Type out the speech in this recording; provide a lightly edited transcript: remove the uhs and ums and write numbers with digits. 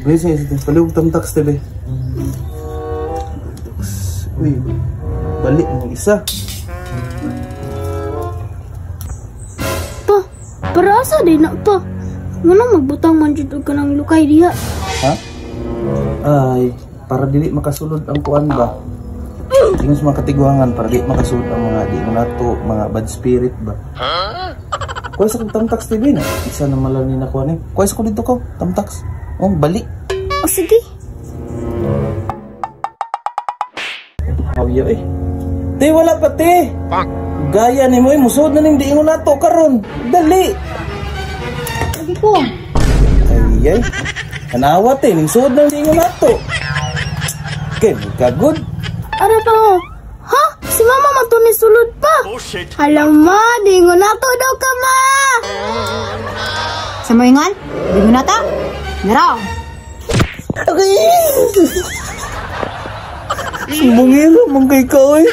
Listen, listen. Palihog tamtax, te, be. Uy, balik ng isa. Pa, para asa din na pa? Ngano magbutang man jud og kanang lukay diha? Ha? Ay, para dili makasulod ang kuan ba? Ingon sa mga katiguangan, para di makasulod ang mga di mo nato, mga bad spirit ba? Kuha sa kong tamtax TV na. Isa na malang ni nakuha ni. Kuha sa ko dito ko, tamtax. Oh, bali. O sige. Hawya eh. Te, wala pa te. Gaya ni mo eh, musod na ning di mo nato karon. Dali. Lagi ko. Ay ay. Anawa te, ning sud na di mo nato. Okay, kagod. Ara pa oh. Ha? Si mama man to ni sulod pa. Alam ma, dingon na to daw ka ma. Sa moingon, di mo na ta. Naraw. Sumbongero man kay ka oy.